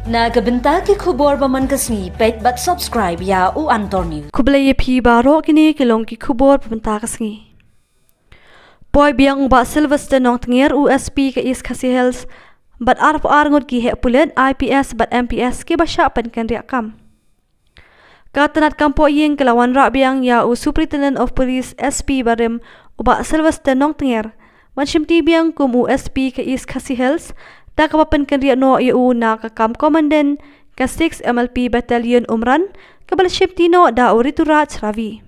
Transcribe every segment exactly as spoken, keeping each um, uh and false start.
Na ka bynta ki khubor ba man ka sngi, peit bad subscribe ïa U Antor News. Khublei ïa phi baroh, kine ki long ki khubor ba mynta ka sngi. Poi biang u Bah Sylvester Nongtnger, u S P ka East Khasi Hills, bad arphew ar ngut ki heh pulit, I P S bad M P S kiba shah pynkynriah kam. Ka tnat kam poh ïing ka la wanrah biang ïa u Superintendent of Police, S P barim, u Bah Sylvester Nongtnger, ban shimti biang kum u S P ka East Khasi Hills, da kaba pynkynriah noh ïa u na ka kam Commandant ka six M L P Battalion Umran, kaba la shimti noh da u Rituraj Ravi.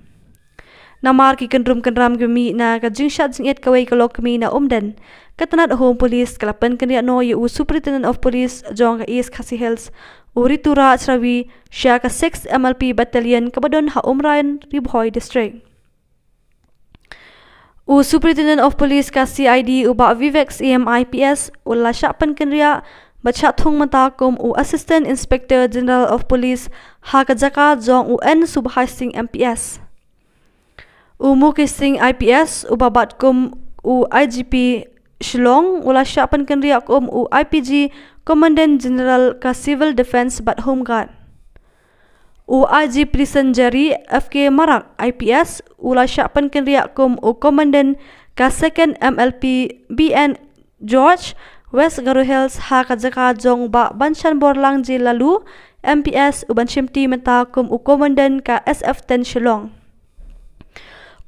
Namar ki kynrum kynram kiba mih na ka jingshad jingit kawei ka lok kmie na Umden, ka tnat Home Police ka la pynkynriah noh ïa u Superintendent of Police jong ka East Khasi Hills, u Rituraj Ravi, sha ka six M L P Battalion kaba don ha Umran, Ri Bhoi District. U Superintendent of Police ka C I D, u Bah Vivek Syiem, I P S, u la shah pynkynriah bad shah thung mynta kum u Assistant Inspector General of Police ha ka jaka jong u N Subhash Singh, M P S. U Mukesh Singh, I P S, uba bat kum u I G P Shillong, u la shah pynkynriah kum u I P G, Commandant General ka Civil Defence bad Home Guard. U I G Prison Jairy, F K Marak, I P S, u la shah pynkynriah kum u Commandant ka Second M L P B N George, West Garo Hills, ha ka jaka jong u Bah Banshanborlang J Laloo, M P S, uban shimti mynta kum u Commandant ka S F ten Shillong.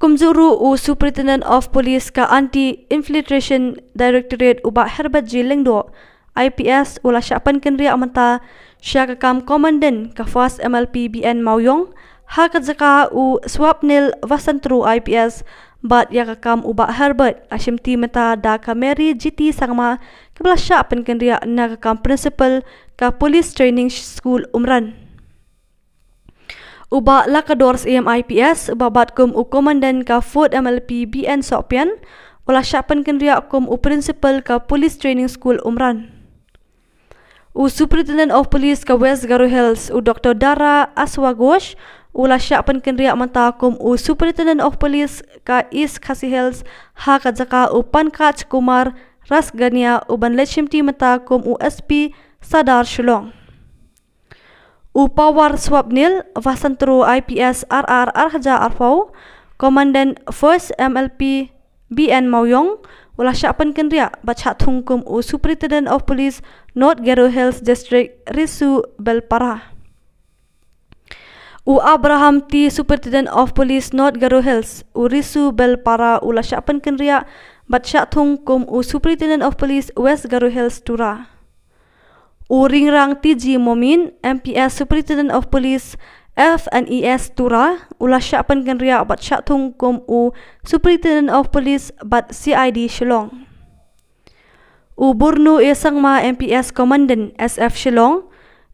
Kumjuh ruh u Superintendent of Police ka Anti Infiltration Directorate, u Bah Herbert J Lyngdoh, I P S, u la shah pynkynriah mynta sha ka kam Commandant ka First M L P B N Mawïong, ha ka jaka u Swapnil Vasantru, I P S, bad ïa ka kam u Bah Herbert la shimti mynta da ka Mary G T Sangma, kaba la shah pynkynriah na ka kam Principal ka Police Training School, Umran. U Bah Lakador Syiem, I P S, uba bat kum u Commandant ka Fourth M L P B N Sohpian, u la shah pynkynriah kum u Principal ka Police Training School, Umran. U Superintendent of Police ka West Garo Hills, u Doctor Dara Aswa Ghosh, u la shah pynkynriah mynta kum u Superintendent of Police ka East Khasi Hills, ha ka jaka u Pankaj Kumar Rasgania, uban leit shimti mynta kum u S P Sadar, Shillong. U Pawar Swapnil Vasantru, I P S, R R ar hajar arphew, Commandant First M L P B N Mawïong, u la shah pynkynriah bad shah thung kum u Superintendent of Police North Garo Hills District, Risu Belpara. U Abraham T, Superintendent of Police North Garo Hills, u Risu Belpara, u la shah pynkynriah bad shah thung kum u Superintendent of Police West Garo Hills, Tura. U Ringrang T G Momin, M P S, Superintendent of Police F N E S, Tura, u la shah pynkynriah bad shah thung kum u Superintendent of Police bad C I D, Shillong. U Burnu A Sangma, M P S, Commandant S F, Shillong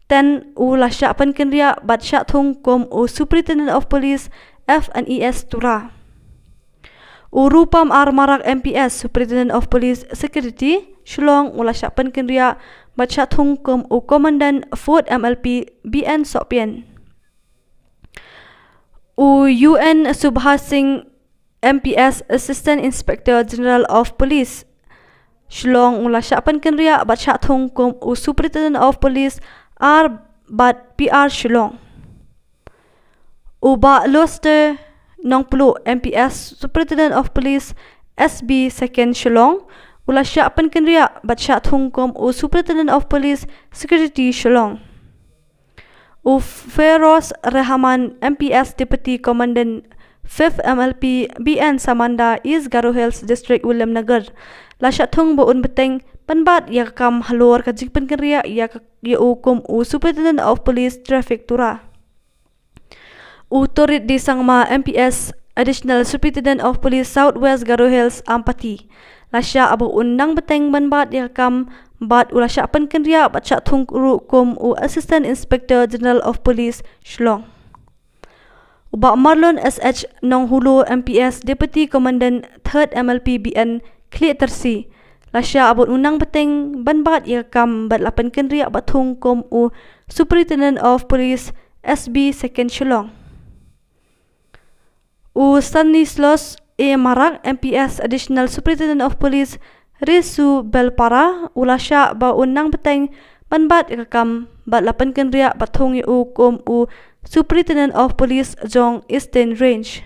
ten, u la shah pynkynriah bad shah thung kum u Superintendent of Police F N E S, Tura. U Rupam R Marak, M P S, Superintendent of Police Security, Shillong, u la shah pynkynriah bad shah thung kum u Commandant Fourth M L P B N Sohpian. U U N Subhash Singh, M P S, Assistant Inspector General of Police, Shillong, u la shah pynkynriah bad shah thung kum u Superintendent of Police R bad P R, Shillong. U Bah Loster Nongpluh, M P S, Superintendent of Police S B Second, Shillong, u la shah pynkynriah bad shah thung kum u Superintendent of Police Security, Shillong. U Feroz Rahman, M P S, Deputy Commandant Fifth M L P B N Samanda, East Garo Hills District, Williamnagar, la shah thung ba un bteng pynbat ïa ka kam halor ka jingpynkynriah ïa ka, ïa u kum u Superintendent of Police Traffic, Tura. U Torit D Sangma, M P S, Additional Superintendent of Police South West Garo Hills, Ampati, la shah ba un nang bteng ban bat ïa ka kam bad u la shah pynkynriah bad shah thung ruh kum u Assistant Inspector General of Police, Shillong. U Bah Marlon S H Nonghulo, M P S, Deputy Commandant Third M L P B N Khliehtersi, la shah ba un nang bteng ban bat ïa ka kam bad la pynkynriah bad thung kum u Superintendent of Police S B Second, Shillong. U Stanislaus A Marak, M P S, Additional Superintendent of Police Risu Belpara, u la shah ba un nang bteng ban bat ïa ka kam bad la pynkynriah ba thung ïa u kum u Superintendent of Police jong Eastern Range.